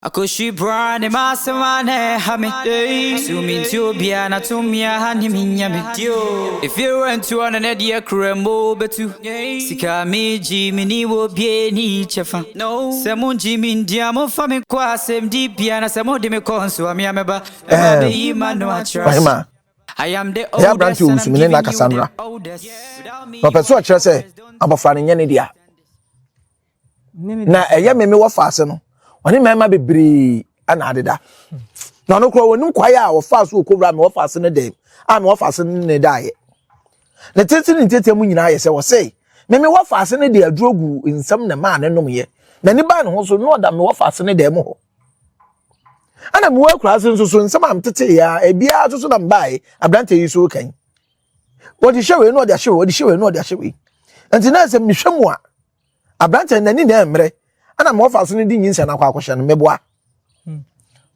Akoshi brane masamane hame Sumi ntobia na tumia hani minyame If you went to an edia kremo betu Sika mi ji mi ni wo bie ni chefa Sɛ mo nji mi ndia mo fa me kɔ asɛm di bia na sɛ mo de me kɔ nso a me a mɛba Ɛba bɛyi ma no akyerɛ Ɔhema, I am the ɛyɛ oldest aberante and owusu I'm me ne no giving you akasa the nnora. oldest. Na ɔpɛ sɛ ɔkyerɛ sɛ abɔfra no nyɛ ne dea. Na ɛyɛ me mewɔ faase no, ɔne mmarima bebree ana adeda. Na ɔno koraa wɔnim kwaeɛ a wɔfaa so wɔkɔwura mewɔ faase no dɛm a mewɔ faase no ne daeɛ. Ne tete ne ntete mu nyinaa yɛ sɛ wɔse me mewɔ faase no de aduro gu nsɛm na maa ne nomyɛ. N'ani baa ne ho so na ɔda mewɔ faase no dɛm hɔ. Ɛna mewɔ akuraase nso so nsɛm a metete yɛ a ebiara nso so na mbaeɛ aberante yi so kan. Wɔde hyɛ wei na ɔde ahyɛ wei, wɔde hyɛ wei na ɔde ahyɛ wei. Nti na sɛ mehwɛ mu a aberante n'ani na ɛmmerɛ ɛna mewɔ faase no de nyinsɛn akɔ akɔhyɛ no meboa.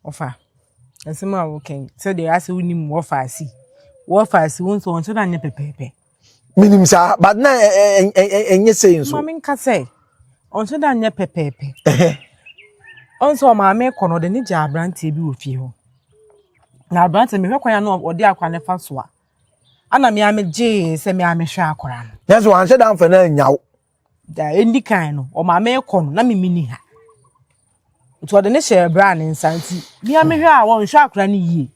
Ɔfa nsɛm a wɔka sɛdeɛ asɛ wonim wɔfa ase wɔfa ase wo nso ɔnhyɛ da nyɛ pɛpɛɛpɛ. Menim saa, but na ɛnyɛ sei nso. Ma menka sɛ ɔnhyɛ da nyɛ pɛpɛɛpɛ. Ɔnso ɔmaame kɔ no, ɔde ne gya aberanteɛ bi wɔ fie hɔ na aberanteɛ mehwɛ kwan a na ɔde akora ne fa so a ana mea megyee sɛ mea mehwɛ akora no. Nanso wanhyɛ da mfa no anya wo. Da ɛndi kan no, ɔmaame kɔ no na memi ni ha nti ɔde ne hyɛ bra ne nsa nti mea mehwɛ a wɔnhwɛ akora no yie.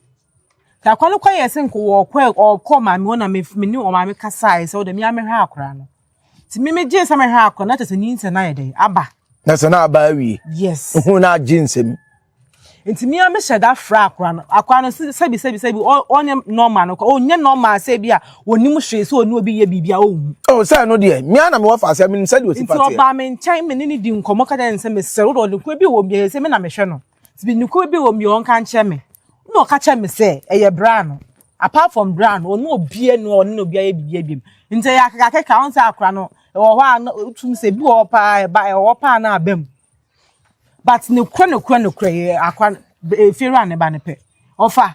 Nti akora no kɔ yɛ sɛ nko wɔkɔ ɔkɔ maame hɔ na me ne ɔmaame kasaeɛ sɛ ɔde mea mehwɛ akora no nti me megyee sɛ mehwɛ akora no na kyerɛ sɛ nyinsɛn no ayɛ dɛn aba. Na sɛ na aba awie. Yes. Hu na agye nsɛm. Nti mea mehyɛ da fra akora no akora no sɛbi sɛbi sɛbi ɔnyɛ normal no ɔnyɛ normal sɛ bi a onim hwee sɛ ɔne obi yɛ biribi a ɔnhu. Oh, sɛ no deɛ mea na mewɔ faase a menim sɛdeɛ ɔsi nti fa teɛ. Ɔbaa me nkyɛn me ne ne di nkɔmmɔ ka kyerɛ ne sɛ mesrɛ wo de ɔde kuo bi wɔ mi sɛ me na mehwɛ no nti bi ne kuo bi wɔ mi ɔnka nkyerɛ me na ɔka kyerɛ me sɛ ɛyɛ bra no, apart from bra no, ɔne obia no ɔne ne obia yɛ biribi abiem nti ɛyɛ akekakeka. Ɔn sɛ akora no ɛwɔ hɔ a na otum sɛ bi wɔ hɔ paa ɛba ɛwɔ hɔ paa na aba mu, but ne kura ne kura ne kura yɛ akora efiewura ne ba ne pɛ ɔfa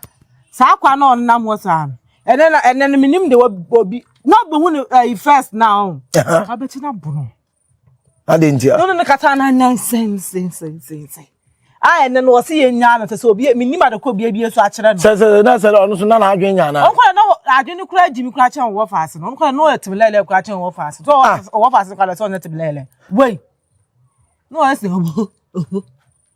saa akora na ɔnam hɔ saa no ɛnɛ na ɛnɛ no menim de obi na ɔbɛhu no ɛyi first na ɔn ɔbɛkyi na bono. Ade nti a no no ne kasa na na nsɛn nsɛn nsɛn nsɛn nsɛn a ɛnɛ no wɔsi yɛ nyaa no sɛ sɛ obi menim ade kɔ obi ebie so akyerɛ no. Sɛ na sɛ ɔno so na n'adwene nya na ɔnkɔ na adwene kura gyimi kura kyɛn wɔ faase no, ɔnkɔ na ɔyɛ tebelɛlɛ kura kyɛn wɔ faase so ɔwɔ faase kura sɛ ɔnyɛ tebelɛlɛ wei na ɔyɛ sɛ ɔbɔ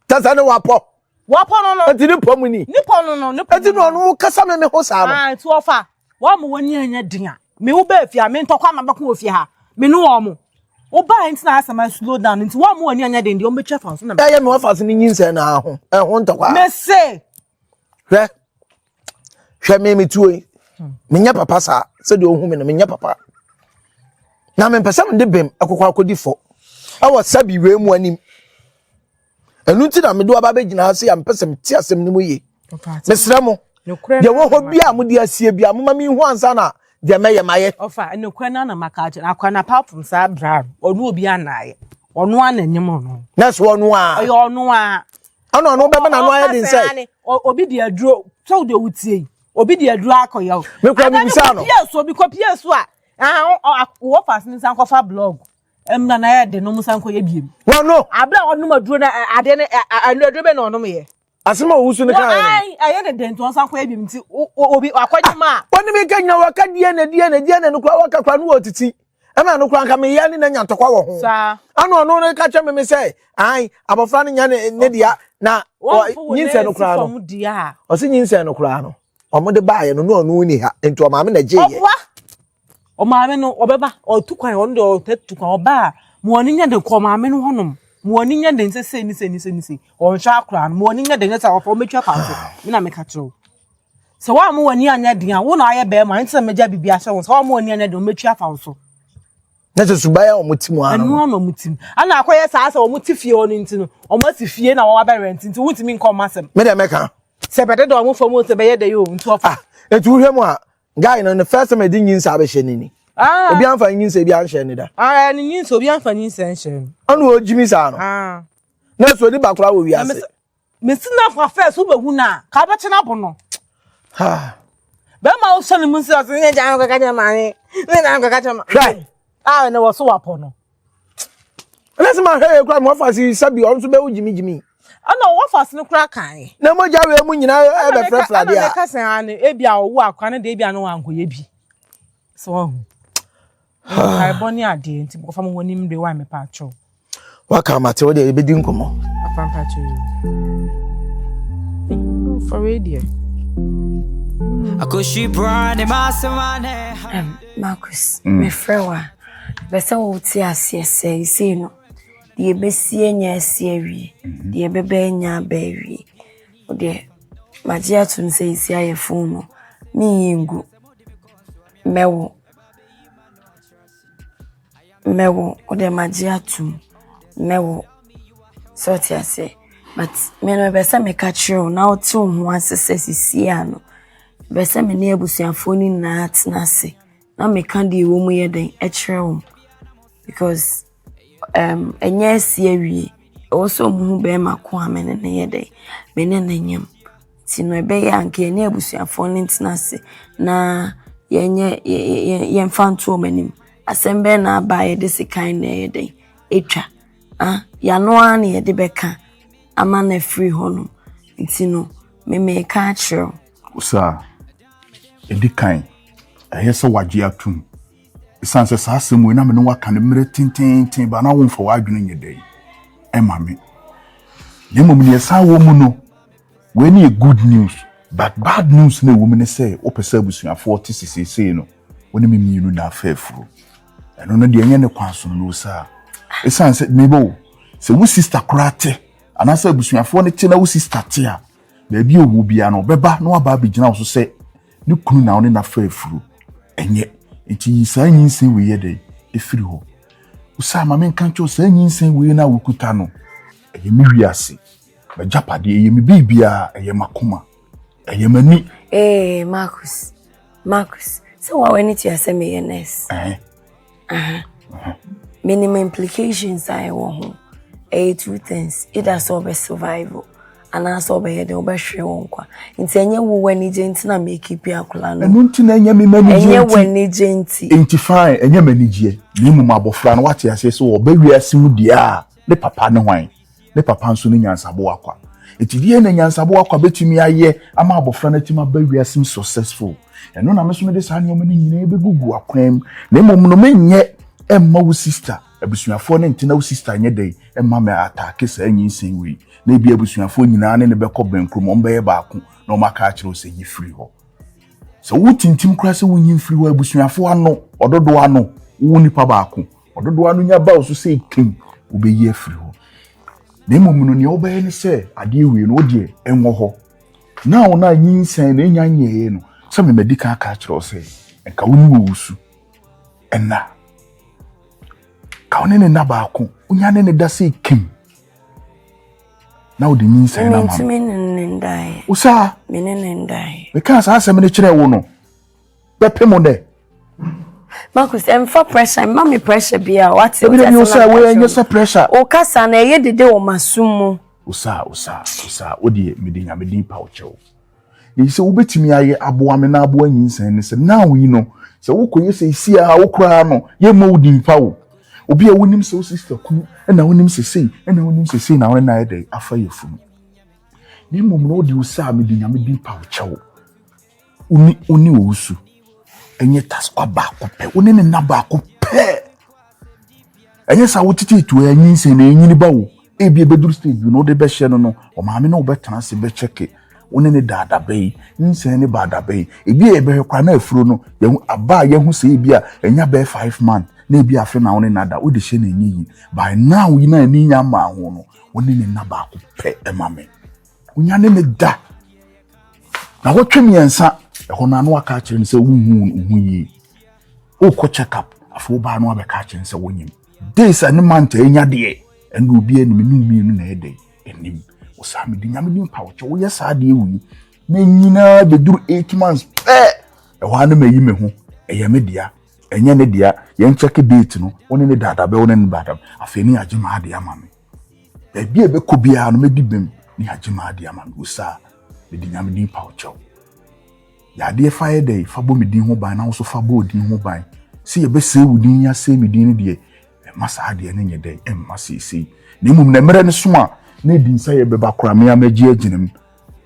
sɛ sɛ ne wapɔ. Wapɔ no no. Nti ne pɔ mu ni. Ne pɔ no no ne pɔ. Nti na ɔno kasa me me ho saa no. Ah, nti ɔfa wɔn mo wɔn ni ɛnyɛ den a me wo bɛɛ fie a me ntɔkwa ma bɛko wɔ fie ha me ne wɔn mo wo baa nti na asɛm a slow down nti wɔn mo wɔn ni ɛnyɛ den deɛ wɔn bɛtwa fa so na ɛyɛ me wɔ faase no nyinsɛn na ho ɛho ntɔkwa. Me se Hwɛ hwɛ, me metuo yi menyɛ papa saa sɛdeɛ ɔhu me no, menyɛ papa na mempɛ sɛ mede bem ɛkɔkɔ akɔdi fɔ ɛwɔ sɛbi wei mu anim. Ɛno nti na mede waba bɛgyina ha sɛ yɛmpɛ sɛ mete asɛm no mu yie. Mesrɛ mo, deɛ wɔ hɔ bi a mode asie bi a moma menhu ansa na deɛ mɛyɛ mayɛ. Ɔfa nokura no na maka akyerɛ akora na apart from saa bra no, ɔno obi anaayɛ ɔno ana nyim no. Na sɛ ɔno a ɔyɛ ɔno a ɛna ɔno bɛma n'ano ayɛ den sɛ ɔka sɛ obi de aduro sɛ wode wotie yi obi de aduro akɔyɛ o. Me kura mebisa no. Kɔpie so obi kɔpie so a wɔ fa ne nsa nkɔfa blog mmra na ɛyɛ de no mo nsa nkɔyɛ biem. Wɔno abere a ɔnom aduro na adeɛ no aduro bɛ na ɔnom yɛ. Asɛm a ɔwusu no kaa no. Ɛyɛ ne den nti ɔnsa nkɔyɛ biem nti obi akɔgye ma a. Wɔne mi ka nyina wɔka DNA DNA DNA no kora wɔka kora no wɔ titi ɛma no kora nka meyɛ ne na nya ntɔkwa wɔ ho. Saa. Ana ɔno no ka kyerɛ me me sɛ ai abɔfra no nya ne ne dea na nyinsɛn no koraa no fam deɛ a ɔse nyinsɛn no koraa no ɔmo de baayɛ no na ɔno ni ha nti ɔmaame na gye yɛ. Ɔboa ɔmaame no ɔbɛba ɔtu kwan ɔno deɛ ɔtɛ tu kwan ɔba a ma ɔne nyɛ den kɔ ɔmaame no hɔnom ma ɔne nyɛ den sɛ sei ne sei ne sei ne sei ɔnhwɛ akora no ma ɔne nyɛ den sɛ ɔfɔ ɔmɛtwa fa so. Me na meka kyerɛ wo sɛ wɔn a mo w'ani anyɛ den a wo na ayɛ bɛrima nti sɛ mɛgya biribi ahyɛ wo sɛ wɔn a mo w'ani anyɛ den ɔmɛtwa fa wo so. Na sɛ suban a ɔmo ti mu ano ɛno no ano ɔmo ti mu ana akɔyɛ saa sɛ ɔmo te fie hɔ no nti no ɔmo asi fie na wɔn abɛ rent nti wontumi nkɔ ɔmo asɛm. Me deɛ mɛka. Sɛ bɛdeda ɔmo fam o sɛ bɛyɛ dɛ yi o nti ɔfa. Ah, etu wohwɛ mu a guy no ne first time ɛde nyinsɛn abɛhyɛ ne ni. Ah. Obi anfa nyinsɛn bi anhyɛ ne da. Ah, ne nyinsɛn obi anfa nyinsɛn nhyɛ no. Ɔno ɔgyimi saa no. Ah. Na so onipa koraa wɔ Na wiase. Mesi na fa first wobɛhu no a ka wobɛkye no abo no. Ha. Bɛrima wo hyɛ ne mu sɛ ɔse ne gya nkɔka kyerɛ maame ne gya nkɔka kyerɛ maame. Hwɛ. A ɛnɛ wɔ so wapɔ no. Ɛna sɛ mahwɛ yɛ koraa ma wafa se sɛbi ɔno nso bɛwo gyimigyimi. Ɛna wɔfa ase no koraa kae. Na mogya wei mu nyinaa ɛbɛfrɛfrɛ adeɛ a. Ɛna meka sɛ ane ebi a ɔwo akora no deɛ ebi a no wankɔyɛ bi. So wahu. Mpaebɔ ne adeɛ nti wɔfa mo wɔn anim de wa mepa akyɛw. Waka mate wo deɛ yɛbɛdi nkɔmmɔ. Afa mpa akyɛw yi. Fa wei deɛ. Marcus, mefrɛ wo a, mepɛ sɛ wote aseɛ sɛ sei no, deɛ ɛbɛsi anya asi awie, deɛ ɛbɛba anya aba awie. Wo deɛ, magye atom sɛ ɛsi ayɛ fon no, menyi ngu. Mɛwo. Mɛwo. Wo deɛ magye atom. Mɛwo. Sɛ ɔte aseɛ. But me no mepɛ sɛ meka kyerɛ wo na wote wo ho ase sɛ sesie a no, mepɛ sɛ me ne abusuafoɔ no nyinaa tena ase na meka deɛ ɛwɔ mu yɛ dɛn kyerɛ wɔn. Because um, ɛnyɛ asi awie. Ɛwɔ sɛ ɔmo hu bɛrima ko a me ne no yɛ dɛn, me ne no nyam. Nti no ɛbɛyɛ a anka yɛne abusuafoɔ no ntena ase na yɛnyɛ yɛmfa nto wɔn anim. Asɛm bɛn na aba a yɛde sekan na ɛyɛ dɛn etwa. Ah, yɛano ara na yɛde bɛka ama no afiri hɔnom. Nti no, me meka akyerɛ wo. Saa, ɛdi kan, ɛyɛ sɛ wagye atom. Ɛsiane sɛ saa asɛm wei na me ne waka no mmerɛ tententen ba na womfa w'adwene nyɛ dɛn ɛma me. Na mmom neɛ ɛsan wɔ mu no, wei ne yɛ good news. But bad news na ɛwɔ mu ne sɛ wopɛ sɛ abusuafoɔ te seseesei no, wo ne me mmienu na afa afuro. Ɛno no deɛ ɛnyɛ ne kwan so no saa. Ɛsiane sɛ mebɔ wo, sɛ wo sister koraa te anaasɛ abusuafoɔ no te na wo sister te a, baabi a ɔwɔ biara no ɔbɛba na waba abɛgyina wo so sɛ ne kunu na wo ne n'afa afuro. Ɛnyɛ. Nti yi saa nyinsɛn wei yɛ dɛn ɛfiri hɔ. Wosaa ma menka nkyerɛ wo saa nyinsɛn wei no a wokuta no, ɛyɛ me wiase. M'agyapadeɛ, ɛyɛ me biribiara, ɛyɛ m'akoma, ɛyɛ m'ani. Ee, Marcus, Marcus, sɛ wa w'ani tua sɛ meyɛ nurse. Ɛhɛn. Aha. Menim implications a ɛwɔ ho. Ɛyɛ two things. Either sɛ ɔbɛ survive anaasɛ ɔbɛyɛ dɛ ɔbɛhwere wo nkwa. Nti ɛnyɛ wo w'anigye nti na mekeep akwadaa no. Ɛno nti na ɛnyɛ me m'anigye Ɛnyɛ nti. w'anigye nti. Nti fine, ɛnyɛ m'anigyeɛ. Na mmom abɔfra no wate aseɛ sɛ ɔbɛ wiase mu deɛ a ne papa ne hwan. Ne papa nso ne nyansaboa kwa. Nti deɛ na nyansaboa kwa bɛtumi ayɛ ama abɔfra no atumi aba wiase mu successful. Ɛno na me nso mede saa nneɛma no nyinaa bɛgugu akwan mu. Na mmom no menyɛ ɛmma wo sister abusuafoɔ ne ntena wo sister nyɛ dɛn ɛmma me attack saa nyinsɛn wei. Na ebi abusuafoɔ nyinaa ne ne bɛkɔ bɛnkurom wɔn bɛyɛ baako na wɔn aka akyerɛ wo sɛ yi firi hɔ. Sɛ wotintim koraa sɛ wonyi mfiri hɔ abusuafoɔ ano ɔdodoɔ ano wo nipa baako ɔdodoɔ ano nya ba wo so sɛ ekem wobɛyi afiri hɔ. Na mmom no nea wobɛyɛ ne sɛ adeɛ wei no wodeɛ ɛnwɔ hɔ. Na wo na nyinsɛn na enya nyɛɛ no sɛ memadi kan aka akyerɛ wo sɛ nka wo ne wɔ wusu ɛna ka wo ne ne nna baako wonya ne ne da sɛ ekem na wode nyinsɛn no ama no. Mentumi ne ne ndaeɛ. Wo saa Me ne ne ndaeɛ. mekaa saa asɛm no kyerɛɛ wo no bɛpem wo dɛ. Marcus, ɛmfa pressure, mma me pressure bia wate. Ebi de mi wo sɛ wei ɛnyɛ sɛ pressure. Wo kasa na ɛyɛ dede wɔ m'asom mu. Wo saa wo saa wo saa wo deɛ mede nyame din pa wo kyɛw. Na yi sɛ wobɛtumi ayɛ aboa me na aboa nyinsɛn ne sɛ now yi no sɛ wokɔyɛ sɛ esi a wo koraa no yɛmmɔ wo din pa wo. Obi a wonim sɛ wo sister kunu ɛna wonim sɛ sei ɛna wonim sɛ sei na wo ne no ayɛ dɛ afa yɛ funu. Na mmom no wode wo saa mede nyame din pa wo kyɛw. Wone wone owusu ɛnyɛ taskwa baako pɛ wo ne ne nna baako pɛ. Ɛnyɛ saa wotete etu ɛ nyinsɛn na enyini ba wo ebi ebeduru stage bi na wode bɛhyɛ no no ɔmaame na wobɛtena ase bɛkyɛke wo ne ne da adaba yi nyinsɛn ne ba adaba yi ebi a yɛbɛhwɛ koraa na afuro no yɛhu aba a yɛhu sɛ ebi a ɛnya bɛyɛ 5 months na ebi afe na wo ne nada wode hyɛ na ɛnyɛ yi by now yi na ani nya maa ho no wo ne ne nna baako pɛ ɛma me wonya ne ne da na wɔtwe mmiɛnsa ɛhɔ no ano aka akyerɛ no sɛ wohu wo ho yie wokɔ check up afei wobaa no abɛka akyerɛ no sɛ wonyim days a ne month a ɛnya deɛ ɛne obi anim ne mmienu na ɛyɛ dɛn anim wo saa mede nyame din pa wo kyɛ woyɛ saa deɛ wei na nyinaa bɛduru 8 months pɛ ɛhɔ a no mayi me ho ɛyɛ me dea ɛnyɛ ne dea yɛn check date no wo ne ne daadabɛ wo ne ne daadabɛ afei ne yɛagye ma ade ama me baabi a ɛbɛkɔ biara no mɛdi bem ne yɛagye ma ade ama me wo saa mede nyame din pa wo kyɛw yɛadeɛ fa yɛ dɛ fa bɔ me din ho ban na wo nso fa bɔ wo din ho ban sɛ yɛbɛsɛe wo din yɛasɛe me din no deɛ ɛma saa adeɛ no nyɛ dɛ ɛmma seesei na mmom na mmerɛ no so a Na edinsɛeɛ bɛba koraa me ara mɛgye agyina mu.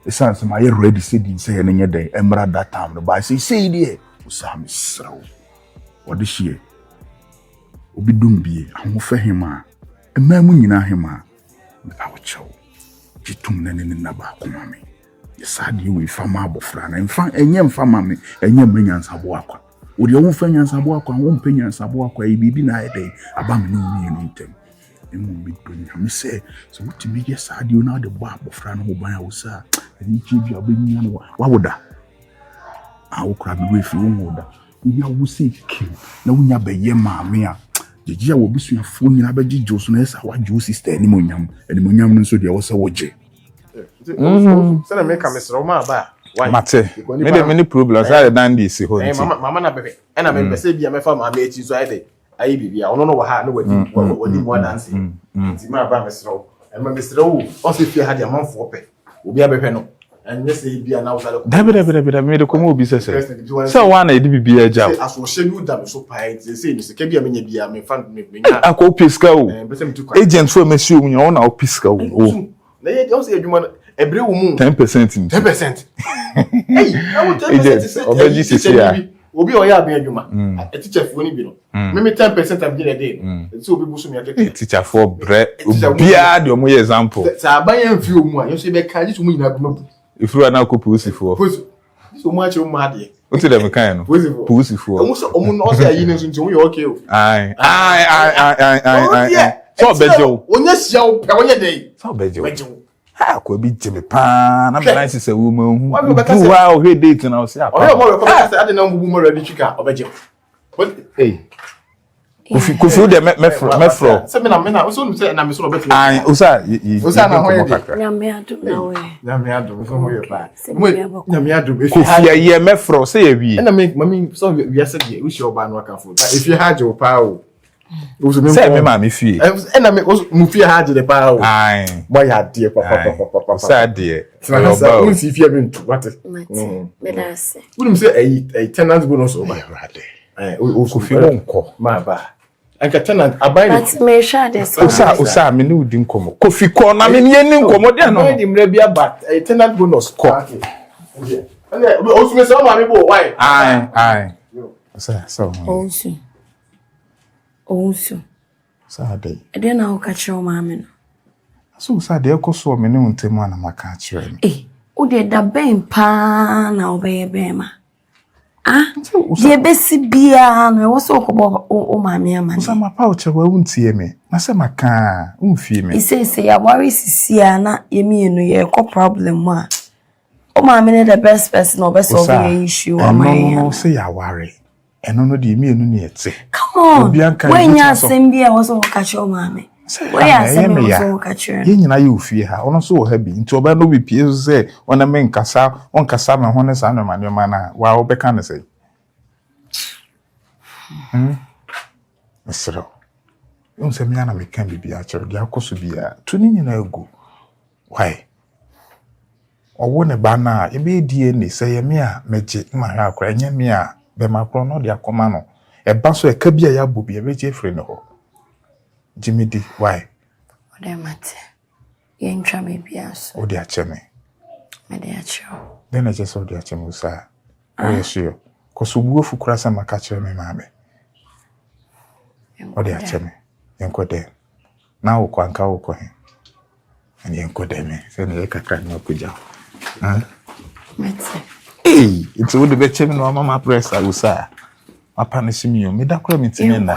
Ɛsiane sɛ mayɛ ready sɛ dinsɛeɛ no nyɛ dɛn ɛmmra that time no. But seesei deɛ, Osaa mesrɛ wo, ɔde hyeɛ, obi dum bie, ahoɔfɛ hemaa, mmaa mu nyinaa hemaa, mepa wo kyɛw, gye tom na ne ne nna baako ma me. Yɛ saa adeɛ wei fa ma abɔfra no, ɛmfa, ɛnyɛ mfa ma me, ɛnyɛ mma nyansaboa kwa. Wo deɛ womfa nyansaboa kwa, wompɛ nyansaboa kwa, ɛyɛ biribi na ayɛ dɛn aba me ne wo mmienu ntam. Mmom medɔ Nyame sɛ, sɛ wotumi yɛ saa adeɛ na wode bɔ abɔfra no ho ban a, wo sɛ a, anigyeɛ bi a wobɛnya no, wawo da. A wo koraa me werɛ fi wo nwo da. Wonya wo sɛ kim na wonya bɛyɛ maame a, gyegye a wɔbusuafoɔ nyinaa bɛgyegye wo so na ɛsɛ a wagye wo sista animonyam. Animonyam no nso deɛ ɛwɔ sɛ wogye. Sɛdeɛ meka mesrɛ wo maa ba a. Mate. Me de me ne problem sɛ ayɛ dan de si hɔ nti. Mama na bɛhwɛ ɛna mempɛ sɛ bia mɛfa maame akyi nso ayɛ dɛ ayɛ biribi a ɔno no wɔ ha na wadi wadi mu adanse nti maa ba mesrɛ wo ɛma mesrɛ wo ɔsɛ fie ha deɛ amanfoɔ pɛ obi abɛhwɛ no ɛnyɛ sɛ ebi a na wosare kɔ. Dabi dabi dabi dabi mede kɔma obi sɛ sɛ sɛ wɔn na yɛde biribi agya o. Asoɔhyɛ bi da me so paa nti sɛ sɛ sika bi a menya bi a mefa menya. Akɔ wopɛ sika o agent fo a mɛsi wɔn nyina wɔn na wopɛ sika o. Na yɛ deɛ ɔsɛ adwuma no ɛbrɛ wɔ mu. 10% nti. 10%. Ɛyi ɛwɔ 10% sɛ ɔbɛgye sisi a. Obi a ɔyɛ abɛn adwuma. Teacherfoɔ no bi no. Mimi 10% am gyina de no. Ɛti sɛ obi bu so mi akɛkɛ. Teacherfoɔ brɛ obiara deɛ ɔmo yɛ example. Sɛ aban yɛn mfi wɔn mu a yɛn nso yɛbɛka gye sɛ wɔn nyinaa bi ma bu. Efiri hɔ na akɔ polisifoɔ. Polisi sɛ wɔn akyerɛ wɔn adeɛ. O ti dɛ mi kan no. Polisifoɔ. Polisifoɔ. Ɔmo sɛ ɔmo na ɔsɛ ayi ne nso nti ɔmo yɛ okay o. Ayi ayi ayi ayi ayi ayi. Sɛ ɔbɛgye wo. Onye hyia wo pɛ ɔnyɛ dɛ. Sɛ ɔbɛgye wo. Bɛgye wo. Ha akɔ bi gye me paa na me nan sisɛ wo ma hu. Odu hɔ a ɔhwɛ date na ɔsɛ apa. Ɔhwɛ ɔmo rekɔ bɛka sɛ adi na ɔmo bu mo ready twika ɔbɛgye wo. Hey. Kofi Kofi wo deɛ mɛfrɛ mɛfrɛ. Sɛ mi na mi na ɔsɛ onim sɛ ɛna mi so na ɔbɛtumi. Ayi osa yi yi Osa na ho yɛ kakra. Nyame adum na wo yɛ. Nyame adum nso ho yɛ paa. Nyame adum. Kofi ayɛ mɛfrɛ sɛ yɛ wie. Ɛna mi mami sɛ wiase deɛ wohyia ɔbaa no akafo ba efie ha agye wo paa o. Sɛ mi maame fie. Ɛna mi mu fie ha agye de paa o. Ayi. Mo ayɛ adeɛ papapapapa. Osa adeɛ. Tena ha sa wonsi fie mi ntu wate. Mate. Meda ase. Wonim sɛ ɛyi ɛyi tenant bonus ɔba. Kofi wo nkɔ. Maa ba. Anka tenant aban de. But mehwɛ ade sɛ. Osa osa me ne wo di nkɔmmɔ. Kofi kɔ na me ne yɛ ni nkɔmmɔ deɛ no. Aban de mmerɛ bi aba ɛyɛ tenant bonus. Kɔ. Ɛnɛ osu mi sɛ ɔmo maame bo why. Ayi ayi. Osa sɛ ɔmo. Owusu. Owusu. Saa de. Ɛdeɛ na woka kyerɛ wo maame no. So osa deɛ ɛkɔ soɔ me ne wo ntam a na maka akyerɛ no. Eh, wo deɛ da bɛn paa na wobɛyɛ bɛrima? Ah, deɛ ɛbɛsi biara no ɛwɔ sɛ wokɔbɔ wo maame amanneɛ. Osa mapa wo kyɛw a wontie me. Na sɛ maka a womfie me. Seesei yɛaware sisi a na yɛn mmienu yɛrekɔ problem mu a, wo maame ne the best person a ɔbɛ solve yɛn issue ama yɛn. Ɛno no sɛ yɛaware. Ɛno no deɛ mmienu ne ɛte. Come on, woanya asɛm bi a ɛwɔ sɛ woka kyerɛ wo maame. Woyɛ asɛm a ɛwɔ sɛ woka kyerɛ no. Yɛn nyinaa yɛ ofie ha, ɔno nso wɔ ha bi. Nti ɔbɛn no bepie so sɛ ɔne me nkasa, ɔnkasa me ho ne saa nneɛma nneɛma no a, waa wobɛka no sɛn? Hmm? Mesrɛ wo. Wohu sɛ me ara na meka biribi akyerɛ wo, deɛ akɔ so biara, tu ne nyinaa gu. Why? Ɔwo ne ba no a, yɛbɛyɛ DNA, sɛ ɛyɛ me a, mɛgye na mahwɛ akora, ɛnyɛ me a, bɛma korɔ na ɔde akɔma no. Ɛba so ɛka bi a yɛabɔ bi, yɛbɛgye afiri ne hɔ. Gye me di, why? Wode mate, yɛntwa biribiara so. Wode akyɛ me. Mede akyerɛ wo. Dɛn na ɛkyerɛ sɛ wode akyɛ me saa? Woyɛ sure? Kɔ so bu afu koraa sɛ maka kyerɛ me maame. Wode akyɛ me. Yɛnkɔ dɛn? Na wokɔ anka wokɔ he? Ɛne yɛnkɔ dɛn me sɛ ne yɛ kakra ne makɔgya wo. Mete. Ei, nti wode bɛkyɛ me na wama mabrɛ sa wo saa. Mapa no hye me o, meda koraa mentumi nna.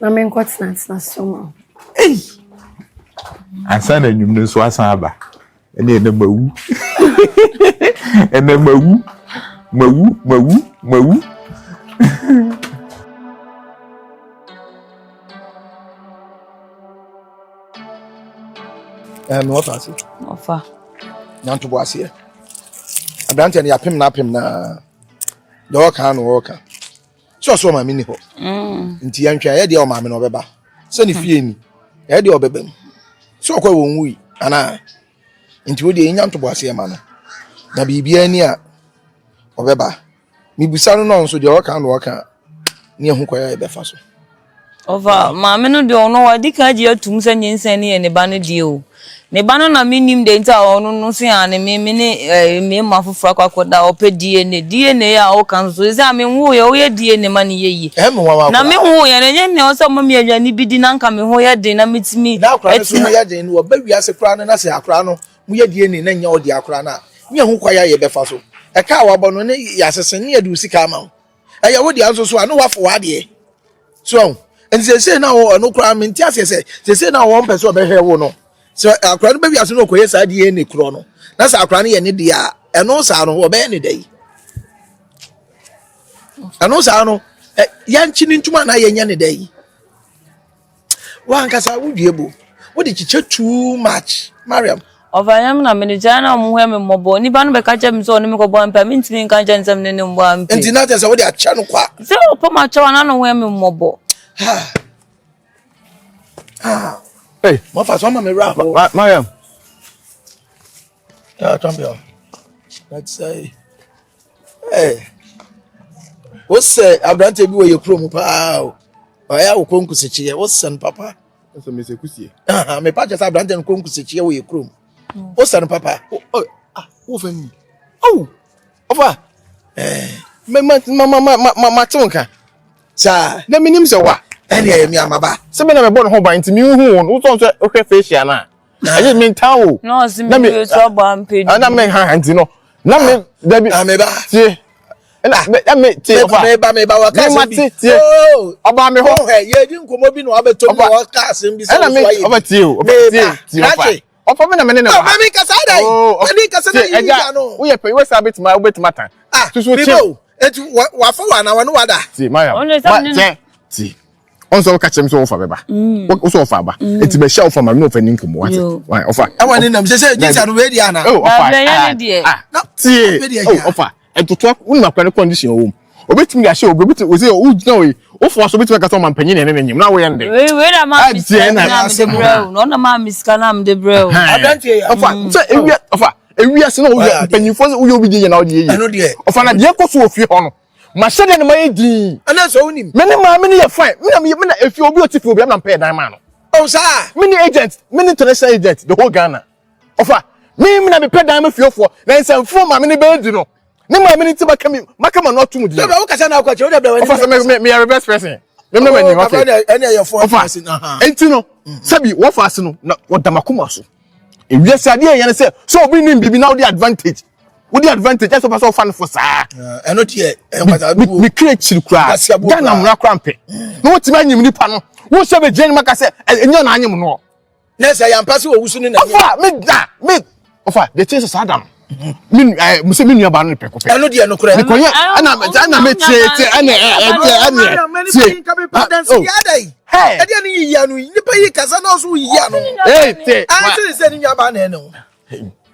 Na menkɔ tenatena so ma. Ei! Ansa na anwum no nso asan aba. Ɛne ɛnɛ mawu. Ɛnɛ mawu. Mawu, mawu, mawu. Ɛɛ mewɔ fa ase. Ɔfa. Nyantobo aseɛ. Aberanteɛ no yɛapem na apem na deɛ ɔka na ɔka. Sɛ ɔsɛ ɔmaame ni hɔ. Mm. Nti yɛntwɛn ɛyɛ deɛ ɔmaame no ɔbɛba. Sɛ ne fie ni ɛyɛ deɛ ɔbɛba mu. Sɛ ɔkɔ wɔ nwui anaa. Nti wo deɛ yɛnya ntobo aseɛ ma no. Na biribiara ni a ɔbɛba. Mebisa no na ɔno nso deɛ ɔka na ɔka ne ɛho kwan a yɛbɛfa so. Ɔfa maame no deɛ ɔno wadi kan agye atum sɛ nyinsɛn no yɛ ne ba no deɛ o. Ne ba no na mennim deɛ nti a ɔno no nso yɛ ane me me ne eh, mmarima foforɔ akɔ akɔda a ɔpɛ DNA. DNA a ɔka nso so sɛ a menwoeɛ woyɛ DNA ma no yɛ yie. Ɛyɛ me nwanwa Na koraa. menwoeɛ no ɛnyɛ nea ɔsɛ ɔma me aduane bi di na nka me ho yɛ den na metumi Na akora no so ho atena. yɛ den no wɔba wiase koraa no na sɛ akora no moyɛ DNA na nyɛ ɔde akora no a ne yɛhu kwan a yɛbɛfa so. Ɛka a wabɔ no ne yɛasese ne yɛde wo sika ama wo. Ɛyɛ wo dea nso so a ne wafo w'adeɛ. So ahu? Nti seesei na wɔ ɛno koraa mente aseɛ sɛ seesei na wɔn pɛ sɛ ɔbɛhwɛ wo no sɛ akora no bɛwi ase na ɔkɔyɛ saa DNA korɔ no na sɛ akora no yɛ ne deɛ a ɛno saa no wɔbɛyɛ ne dɛ yi ɛno saa no yɛnkye ne ntoma na yɛnyɛ ne dɛ yi W'ankasa wo dua bu. Wode kyekyɛ too much. Mariam. Ɔfa nyɛ me na mede kyɛ na ɔmo hwɛ me mmɔbɔ. Nipa no bɛka kyerɛ me sɛ ɔne me kɔbɔ ampe a mentumi nka nkyerɛ no sɛ me ne no mmɔ ampe. Nti na kyerɛ sɛ wode akyɛ no kwa. Sɛ ɔpɛ m'akyɛw a na no hwɛ me mmɔbɔ. Ha. Ah. Hey. Mɔfa so ama me wura hɔ. Mariam. Yeah, champion. Let's say. Hey. Wosɛ aberante bi wɔ yɛ kurom paa o. Ɔyɛ a wokɔ nkusikyeɛ. Wosɛ no papa. Ɛsɛ mesɛ kusie. Mepa kyɛ sɛ aberante no kɔ nkusikyeɛ wɔ yɛ kurom. Wosɛ no papa. Ah, wo fɛ mi. Oh, ɔfa. Eh. Ma ma ma ma ma ma te wo nka. Saa. Na menim sɛ wa. Ɛne ɛyɛ mi amaba. Sɛ me na mebɔ ne ho ban nti mehu wo no. Wotɔn sɛ wohwɛ facial no a. Ɛyɛ me ntaa o. Na ɔse me wie so abɔ ampe di. Na me ha nti no. Na me dabi. Na me ba. Tie. Na me na me tie ɔfa. Me ba me ba wa ka asɛm bi. Me ma tie. Ɔba me hɔ. Ɔhɛ yɛ di nkɔmɔ bi na wabɛtɔ mu na waka asɛm bi sɛ ɔso ayɛ. Ɛna me ɔfa tie o. Ɔfa tie tie ɔfa. Ɔfa me na me ne ne wɔ ha. Ɔma mi kasa ada yi. Ɔma mi kasa na yi yi ano. Woyɛ pɛ wosa betuma wobɛtuma tan. Ah mi ba o. Eti wafa wa na wɔne wada. Tie Mariam. Ma tie tie. ɔn sɛ ɔka kyerɛ mi sɛ ɔfa bɛba wosɛ ɔfa aba eti bɛ hyɛ ɔfa ma mi na ɔfa ni nkɔmɔ wate wa ɔfa. Ɛwɔ ne nam sɛ sɛ gyesa no wei di ana. Ɔfa ah tie ɔfa ɛtoto wonum akora ne condition wɔ mu obetumi de ahyɛ obi obetumi ose o gyina oyi ofo aso obetumi akasa ɔma mpanyin na ɛne ne nyim na woyɛ nde. Wei wei na maa mi sika na mi de brɛ o na ɔna maa mi sika na mi de brɛ o. Ɔfa sɛ ewia ɔfa ewia se na woyɛ mpanyinfoɔ sɛ woyɛ obi di yɛ na ɔde yɛ yie ɔfa na deɛ kɔ so wɔ fie hɔ no. Mahyɛ dɛ na mayɛ dinn. Ɛna sɛ wonim. Me ne maame no yɛ fine. Me na me na efi obi ɔte fi obi na mpɛ dan maa no. Oh saa. Me ne agent, me ne international agent the whole Ghana. Ɔfa me me na mepɛ dan ma fiefoɔ na nsɛmfoɔ maame no bɛyɛ di no. Ne maame no ti maka mi maka ma no ato mu di. Dɛbɛ wo kasa na akɔ akyerɛ wo dɛbɛ wani. Ɔfa sɛ me me me yɛ reverse person. Me me ma ni okay. Ɛne ɛyɛ fɔ. Ɔfa enti no sɛbi wɔfa ase no na wɔda makoma so. Ewiase adeɛ yɛn sɛ sɛ obi nim biribi na wode advantage wode advantage ɛsɛ ɔpɛ sɛ ɔfa no fo saa. Ɛno deɛ ɛnkwasa buo. Me kira akyiri koraa Ghana mmara koraa mpɛ na wotumi anyim nipa no wohyɛ bɛ gyina ne maka sɛ ɛnyɛ na anyim no. Na sɛ yɛampa sɛ owu so ne na. Ɔfa me da me ɔfa deɛ kyerɛ sɛ saa da no me ɛɛ mo sɛ me nua baa no pɛko pɛ. Ɛno deɛ nokorɛ. Mekɔyɛ ɛna ɛna me tie tie ɛna ɛɛ ɛna tie. Hey. Ɛdeɛ ne yiyi ano yi nipa yi kasa na ɔso yiyi ano. Ee te. Anse ne sɛ ne nua baa na ɛne ho.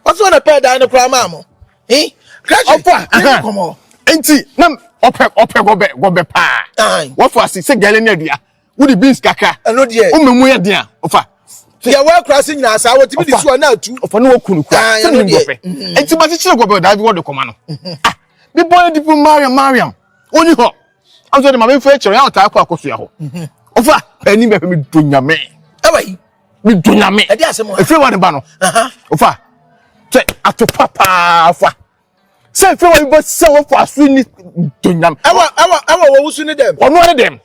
Ɔso ɔna pɛɛ dan no koraa maa mo. Eh? Krakye. Ɔfa. Kɔmɔ. Nti na ɔpɛ ɔpɛ gɔbɛ gɔbɛ paa. Wɔfɔ ase sɛ gɛlɛ ne adua. Wode beans kakra. Ɛno deɛ. Woma mu yɛ den a ɔfa. Deɛ wɔ akura se nyinaa saa wɔtumi de su a na atu. Ɔfa ne wɔku no kura. Sɛ ne gɔbɛ. Nti ma kyekyere gɔbɛ ɔdaa bi wɔde kɔma no. Ah, bi bɔ ne dipu Mariam Mariam. Ɔni hɔ. Ɔnso de ma memfa akyerɛ yɛ ɔtaa kɔ akɔsoa hɔ. Ɔfa panin bɛhwɛ me do nyame. Ɛwɔ yi. Me do nyame. Ɛde asɛm a. Efiri wa ne ba no. Ɔfa kyɛ atopa paa ɔfa. Sɛ efiri wa bi bɔ sɛ wɔfa aso ni do nyame. Ɛwɔ ɛwɔ ɛwɔ wɔ wusu ne dɛm. Ɔno ne dɛm.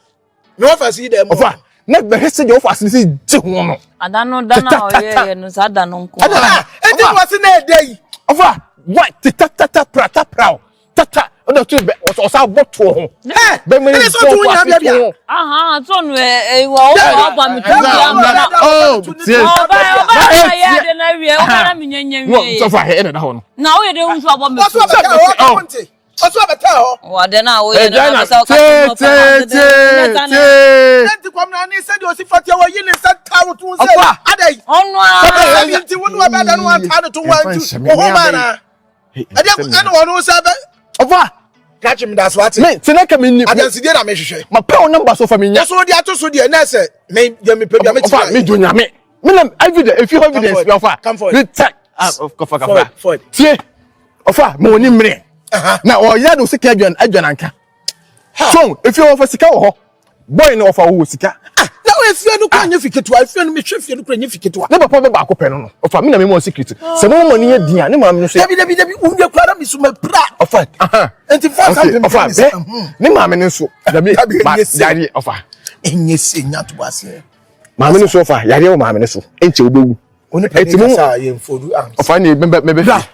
Ne wɔfa si dɛm. Ɔfa na bɛhwɛ sɛ deɛ wɔfa ase ne sɛ gye ho no. Ada no da no a ɔyɛɛyɛ no saa da no nko. Ɛna ɛdi wɔ se na ɛda yi. Ɔfa wa te tatata prata praw. Tata ɔna to bɛ ɔsa bɔ to ho. Bɛ mɛ ni bɔ to ase to ho. Ahan to no ɛ ɛ wɔ ɔba ɔba mi to bi ama na. Oh tie. Ɔba ɔba ɔba yɛ adi na wie ɔba na mi nye nye wie. Wɔ sɔfo ahɛ ɛna da hɔ no. Na o yɛ de nso abɔ mi to. Ɔsɔ bɛ tɛ hɔ ɔkɔ nti. Ɔsɔ bɛ tɛ hɔ. Wɔ de na o yɛ de na bɛ sɛ ɔka to to tie tie. Ne nti kɔm na ne sɛ deɛ ɔsi fɔteɛ wɔ yi ne nsa ta wo to sɛ adɛ yi. Ɔno a. Sɛ nti wo ne ɔbɛ da no wa ta ne to wa nti wo ho ma na. Ɛdeɛ ɛna wɔn nsa bɛ. Ɔfa. Krakye mi da so ate. Me tena ka mi ni. Adansidie na mehwehwɛ. Ma pɛ wo namba so fa mi nya. Ɛso de ato so deɛ nɛɛsɛ me deɛ mepɛ bia mɛtumi ayɛ. Ɔfa me do nyame. Me na evidence efi hɔ evidence bi ɔfa. Me tɛ ah kɔfa kɔfa. Tie ɔfa ma wɔn ni mmerɛ. Na ɔyɛ de osika adwan adwan anka. So efi hɔ ɔfa sika wɔ hɔ. Boy na ɔfa wɔ sika. Ah na wo efie no kora nyɛ fi ketewa efie no mehwɛ fie no kora nyɛ fi ketewa. Ne papa bɛ baako pɛ no no ɔfa mi na mi mu secret sɛ mo mo ni yɛ di a ne maame no so. Dabi dabi dabi wúnyɛ kora na mi so ma pira. Ɔfa ahan. Nti fa sa mpem ɔfa bɛ ne maame no nso dabi ma yareɛ ɔfa. Enye se nya to aseɛ. Maame no so ɔfa yareɛ wɔ maame no so nkyɛ wobɛwu. Eti mu ɔfa ne mɛbɛ mɛbɛ fi.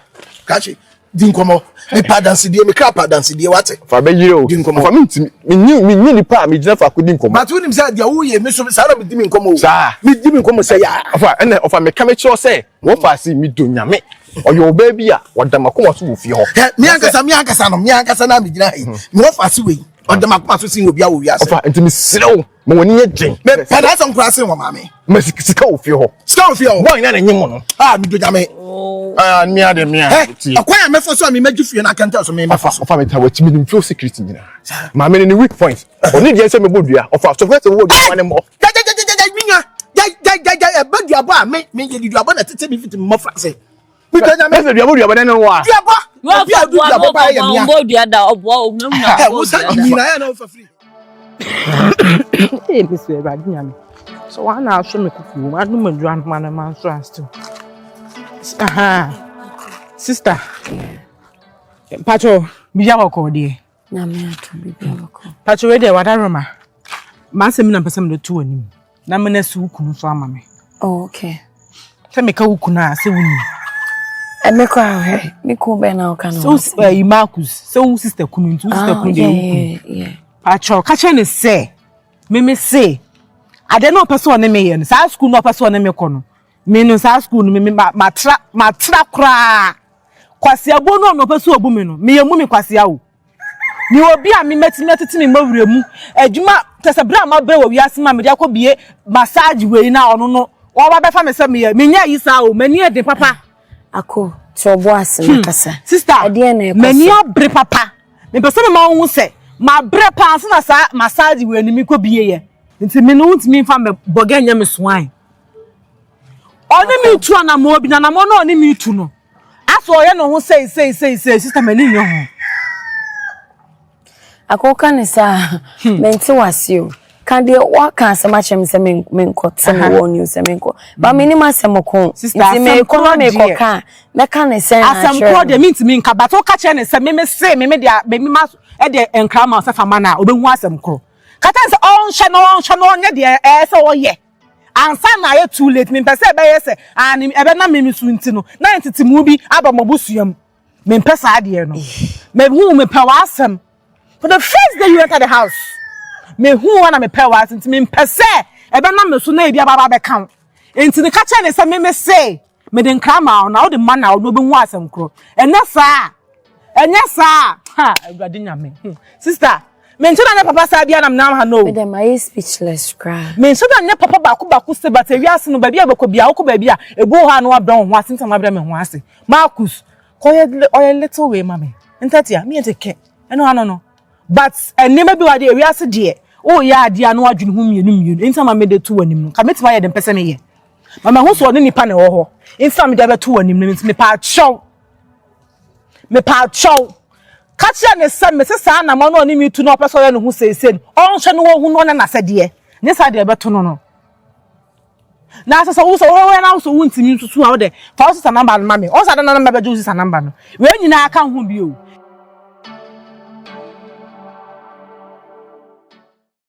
Kakye di nkɔmɔ mepa adansedie mekra pa adansedie wate. Ɔfa bɛ yere o ɔfa mi ntumi mi nyi mi nyi nipa a mi gyina faako di nkɔmɔ. But wonim sɛ deɛ woyɛ mi so saa na mi di mi nkɔmɔ o. Saa. Mi di mi nkɔmɔ sɛ yaa. Ɔfa ɛnna ɔfa meka mi kyerɛ sɛ wɔfa ase mi do nyame ɔyɛ ɔbaa bi a ɔda makoma so wɔ fie hɔ. Hɛ mi ankasa mi ankasa no mi ankasa na mi gyina ha yi mi wɔfa ase wei ɔda makoma so sin obi a wɔ wiase. Ɔfa nti mi srɛ wo. Ma w'ani nyɛ den. Mepɛ n'asɛm koraa sen wɔ maame. Ma sika wɔ fie hɔ. Sika wɔ fie hɔ. Wɔn nyinaa na nye mu no. Ah, mi do nyame. Ah, mia de mia. Ɛ ɛkwan a mɛfa so a mɛgye fie no akɛntɛn so mɛfa so. Ɔfa mi ta w'akyi mi nim fie secret nyinaa. Maame no ne weak point. Ɔne deɛ sɛ mɛbɔ dua. Ɔfa so fɛ sɛ mɛbɔ dua ɔfa ne mmɔ. Gyagyagyagya mi nua gyagyagyagya ɛbɛ duabɔ a me me yɛ di duabɔ na tete mi fiti mmɔfra ase. Mi do nyame. Ɛsɛ duabɔ duabɔ dɛ ne wa. Duabɔ. Obi a du duabɔ pa yɛ mia. Ɔbɔ dua da ɔboa ohunahuna. Ɛ wusa nyina yɛ na ɔfa firi. Ee, me so Awurade Nyame. So wɔn na aso me kuku wɔn anom aduru anom anam anso asew. Aha. Sister. Pacho, biribi abɔkɔ deɛ. Nyame ato biribi abɔkɔ. Pacho wei deɛ wadaroma. M'asɛm na mpɛ sɛ mede to w'anim. Na mena si wo kunu so ama me. Oh, okay. Sɛ meka wo kunu a sɛ wonim. Ɛme kɔ ahwɛ me kunu bɛn na woka no. Sɛ ɛyi Marcus sɛ wo sister kunu nti wo sister ah, kunu deɛ wo kunu. Pacho ka kyerɛ ne sɛ meme se adeɛ na ɔpɛ sɛ ɔne me yɛ no saa sukuu na ɔpɛ sɛ ɔne me kɔ no me no saa sukuu no me matra matra koraa kwasiabuo no ɔno ɔpɛ sɛ ɔbu me no meyɛ mu me kwasia o. Mewɔ obi a me mɛtumi atete me mmɔwerɛ mu adwuma kyɛ sɛ berɛ a mabrɛ wɔ wiase mu a mede akɔbie massage wei na ɔno no wɔba bɛfa me sɛ meyɛ menyɛ ayi saa o m'ani yɛ den papa. Ako te ɔbɔ ase na kasa. Sister ɛdeɛn na ɛkɔ so? M'ani abere papa mepɛ sɛ mema wo hu sɛ mabrɛ paa ansa na saa massage wei no mekɔbie yɛ nti me no wontumi mfa me bɔgɛ nyɛ me soan. Ɔne me tu anamɔ bi na anamɔ no ɔne me tu no Asɛ ɔyɛ ne ho sei sei sei sei sista m'ani nnye ho. Akɔka ne saa hmm. mente wase o ka deɛ waka asɛm akyerɛ me sɛ menkɔ sɛ mewɔ new sɛ menkɔ ba hmm. menim asɛm ko nti mekɔ na mekɔ ka mɛka ne sɛn asɛm korɔ deɛ mentumi nka but woka kyerɛ ne sɛ meme se meme deɛ meme ma ɛdeɛ nkra ma sɛ fama no a ɔbɛhu asɛm korɔ ka kyerɛ ne sɛ ɔnhyɛ na ɔnhyɛ na ɔnyɛ deɛ ɛɛ sɛ ɔyɛ Ansa na ayɛ too late, mempɛ sɛ ɛbɛyɛ sɛ aane ɛbɛnam me so nti no na ntetemu bi aba mo abusua mu. Mempɛ saa adeɛ no. Mehu mepɛ w'asɛm. For the first day you enter the house, mehu wa na mepɛ w'asɛm nti mempɛ sɛ ɛbɛnam me so na ebi aba aba abɛka wo. Nti no ka kyerɛ ne sɛ meme se mede nkra ma wo na wode ma na ɔno ɔbɛhu asɛm korɔ. Ɛnyɛ saa a, ɛnyɛ saa a, ha Awurade Nyame. Hmm. Sister, menkyɛ da nyɛ papa saa bia na menam ha no. Mede mayɛ speechless koraa. Menhyɛ da nyɛ papa baako baako sɛ but ewiase no baabi a bɛkɔ bia wokɔ baabi a ebi wɔ hɔ a na wabrɛ wo ho ase nti na mabrɛ me ho ase. Marcus, kɔyɛ ɔyɛ little way ma me. Ntatia, me yɛ kɛkɛ. Ɛno ano no. But nneɛma bi wɔ adeɛ ewiase deɛ woyɛ adeɛ a na wadwene ho mmienu mmienu nti ama mede to w'anim no nka mɛtumi ayɛ deɛ mpɛ sɛ meyɛ. Ma mahu sɛ ɔne nipa na ɛwɔ hɔ nti na mede abɛto w'anim no nti mepɛ akyɛw. Mepɛ akyɛw. Ka kyerɛ ne sɛ mese saa anamɔ no ɔne me tu na ɔpɛ sɛ ɔyɛ ne ho seesei no ɔnhwɛ no wɔhu no ɔnyɛ n'asɛdeɛ nyɛ saa deɛ ɛbɛto no no. Na sɛ sɛ wo sɛ wɔyɛ na wo sɛ wontumi nsusu a wode fa wo sisa namba no ma me. Ɔsɛ adana na mɛbɛgye wo sisa namba no. Wei nyinaa ka ho bio.